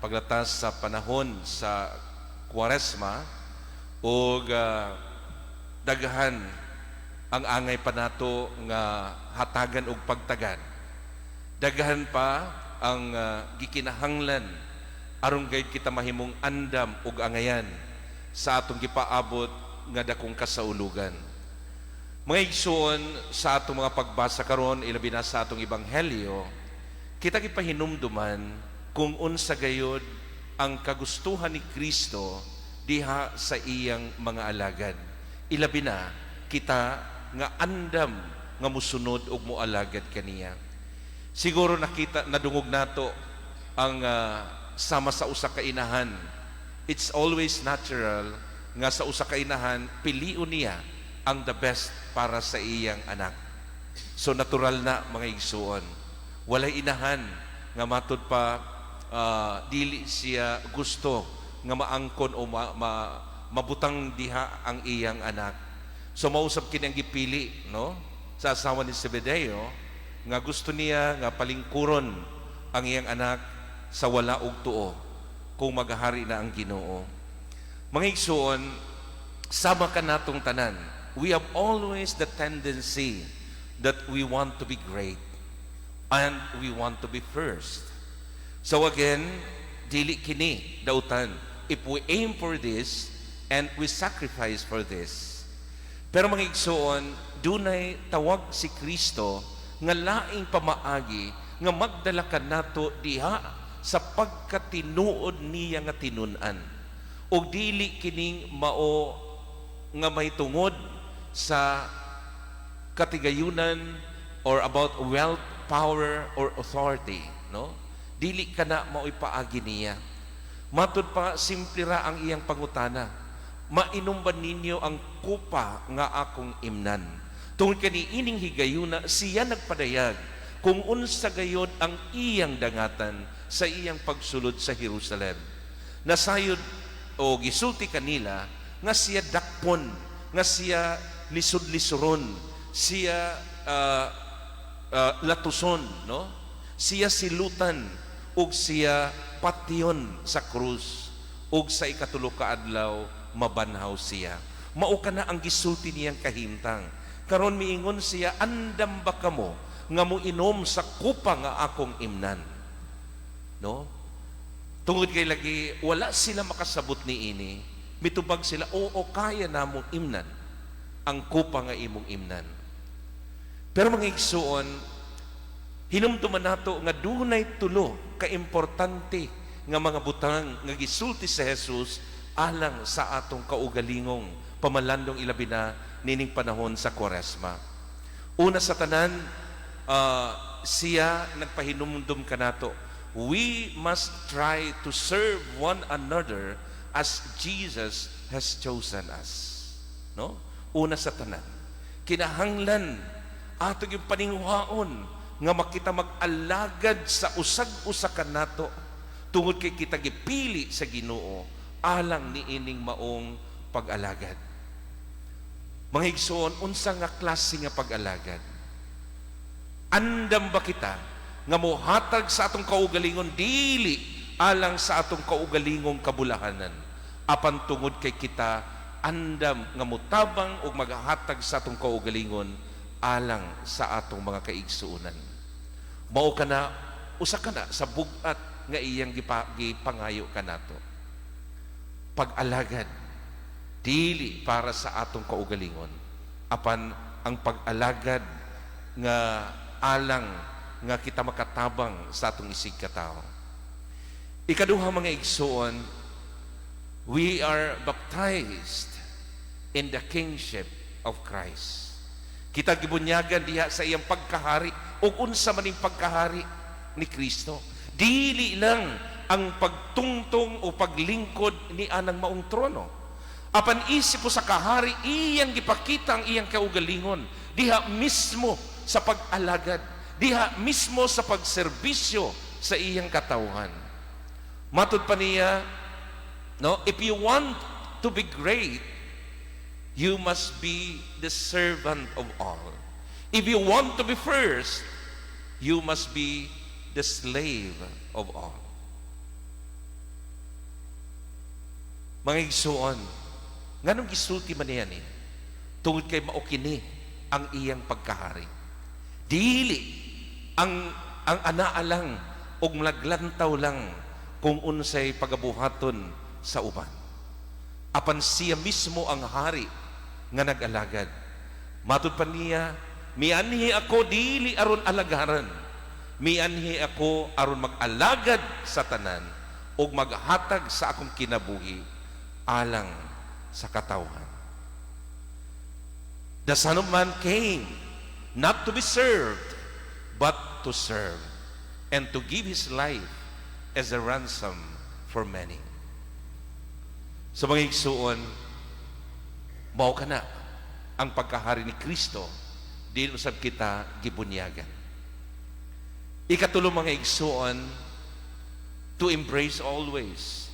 Paglatas sa panahon sa Kwaresma ug daghan ang angay pa nato nga hatagan og pagtagad. Daghan pa ang gikinahanglan aron gayud kita mahimong andam ug angayan sa atong gipaabot nga dakong kasaulugan. Mga igsoon, sa atong mga pagbasa karon, ilabi na sa atong ebanghelyo, kita gipahinumduman kung unsa gayud ang kagustuhan ni Kristo diha sa iyang mga alagad. Ilabi na kita nga andam nga musunod og moalagad kaniya. Siguro nakita, nadungog nato ang sama sa usa ka inahan. It's always natural nga sa usa ka inahan, pilion niya ang the best para sa iyang anak. So natural na, mga igsuon. Walay inahan nga matud pa dili siya gusto nga maangkon o mabutang diha ang iyang anak. So mausab kini ang gipili, no, sa asawa ni Zebedeo nga gusto niya nga palingkuron ang iyang anak sa wala og tuo kung maghahari na ang Ginoo. Mga igsuon, sama kanatong tanan, we have always the tendency that we want to be great and we want to be first. So again, dili kini dautan if we aim for this and we sacrifice for this. Pero mga igsuon, dunay tawag si Kristo nga laing pamaagi nga magdala kanato diha sa pagkatinuod niya nga tinun-an. Ug dili kining mao nga may tungod sa katigayunan or about wealth, power or authority, no? Dili kana mao'y paagi niya. Matud pa, simple ra ang iyang pangutana. "Mainom ba ninyo ang kupa nga akong imnan?" Tungod kani ining higayuna, siya nagpadayag kung unsa gayod ang iyang dangatan sa iyang pagsulod sa Jerusalem. Nasayod o gisulti kanila nga siya dakpon, nga siya lisod-lisuron, siya latuson, no? Siya silutan ug siya patyon sa krus ug sa ikatulo ka adlaw mabanhaw siya. Mao kana ang gisulti niyang kahimtang. Karon miingon siya, "Andam ba kamo nga mo inom sa kupa nga akong imnan?" No? Tungod kay lagi wala sila makasabot ni ini, mitubag sila, "Oo, kaya namong imnan ang kupa nga imong imnan." Pero mga igsuon, hinumduman nato nga dunay tulo ka importante nga mga butang nga gisulti sa Jesus alang sa atong kaugalingong pamalandong, ilabi na nining panahon sa Kwaresma. Una sa tanan, siya nagpahinumdum kanato. We must try to serve one another as Jesus has chosen us. No? Una sa tanan, kinahanglan ato yung paninguhaon nga makita mag-alagad sa usag-usa kanato tungod kay kita gipili sa Ginoo alang niining maong pag-alagad. Mga igsoon, unsa nga klase nga pag-alagad? Andam ba kita nga mohatag sa atong kaugalingon dili alang sa atong kaugalingong kabulahanan, apan tungod kay kita andam nga motabang ug maghatag sa atong kaugalingon alang sa atong mga kaigsuonan? Mao kana, usa kana sa bug-at nga iyang gipangayo kanato. Pag-alagad dili para sa atong kaugalingon, apan ang pag-alagad nga alang nga kita makatabang sa atong isig katawo. Ikaduha, mga igsuon, we are baptized in the kingship of Christ. Kita gibunyagan diha sa iyang pagkahari. Ug unsa man ning pagkahari ni Kristo? Dili lang ang pagtungtong o paglingkod ni anang maong trono. Apan isip usa ka hari, iyang gipakita ang iyang kaugalingon diha mismo sa pag-alagad, diha mismo sa pagserbisyo sa iyang katawhan. Matud pa niya, no, if you want to be great, you must be the servant of all. If you want to be first, you must be the slave of all. Mga igsuon, nganong gisulti man niya ni? Tungod kay mao kini ang iyang pagkahari. Dili ang anaa lang og naglantaw lang kung unsay pagabuhaton sa uban. Apan siya mismo ang hari nga nag-alagad. Matud pa niya, "Mianhi ako dili aron alagaran. Mianhi ako aron mag-alagad sa tanan ug maghatag sa akong kinabuhi alang sa katawhan." The Son of Man came not to be served, but to serve, and to give His life as a ransom for many. Sa mga igsuon, mao kana ang pagkahari ni Kristo, diin usab kita gibunyagan. Ikatulo, mga igsuon, to embrace always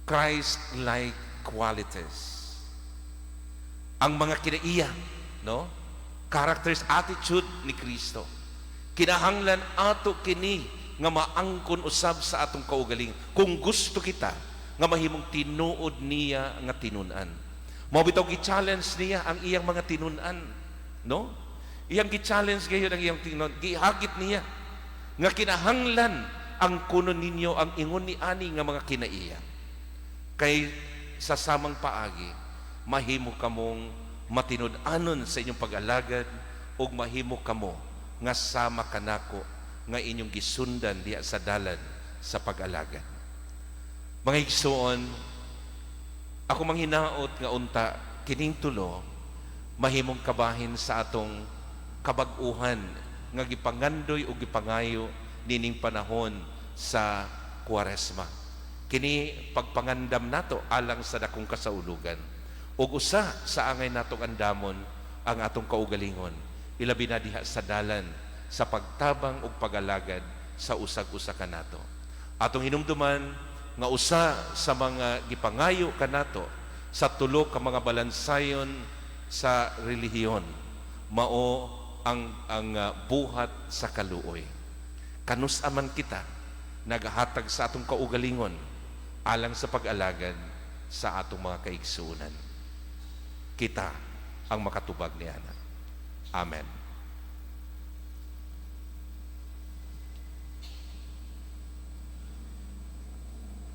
Christ-like qualities. Ang mga kinaiya, no? Characters, attitude ni Kristo. Kinahanglan ato kini nga maangkon usab sa atong kaugalingon kung gusto kita nga mahimong tinuod niya nga tinun-an. Mao bitaw gi-challenge niya ang iyang mga tinun-an, no? Iyang gi-challenge gayon ang iyang tinun, gihagit niya nga kinahanglan angkonon ninyo ang ingon ni ani nga mga kinaiya. Kay sa samang paagi, mahimo kamong matinud-anon sa inyong pag-alagad ug mahimo kamo nga sama kanako nga inyong gisundan diha sa dalan sa pag-alagad. Mga igsuon, ako manghinaot nga unta kining tulo mahimong kabahin sa atong kabag-uhan nga gipangandoy o gipangayo nining panahon sa Kuwaresma. Kini pagpangandam nato alang sa dakong kasaulugan. Ug usa sa angay natong andamon ang atong kaugalingon, ilabi na diha sa dalan sa pagtabang ug pag-alagad sa usag-usa kanato. Atong hinumduman nga usa sa mga gipangayo kanato sa tulo ka mga balansayon sa relihiyon mao ang buhat sa kaluoy. Kanus-a man kita nagahatag sa atong kaugalingon alang sa pag-alagad sa atong mga kaigsuonan? Kita ang makatubag niana. Amen.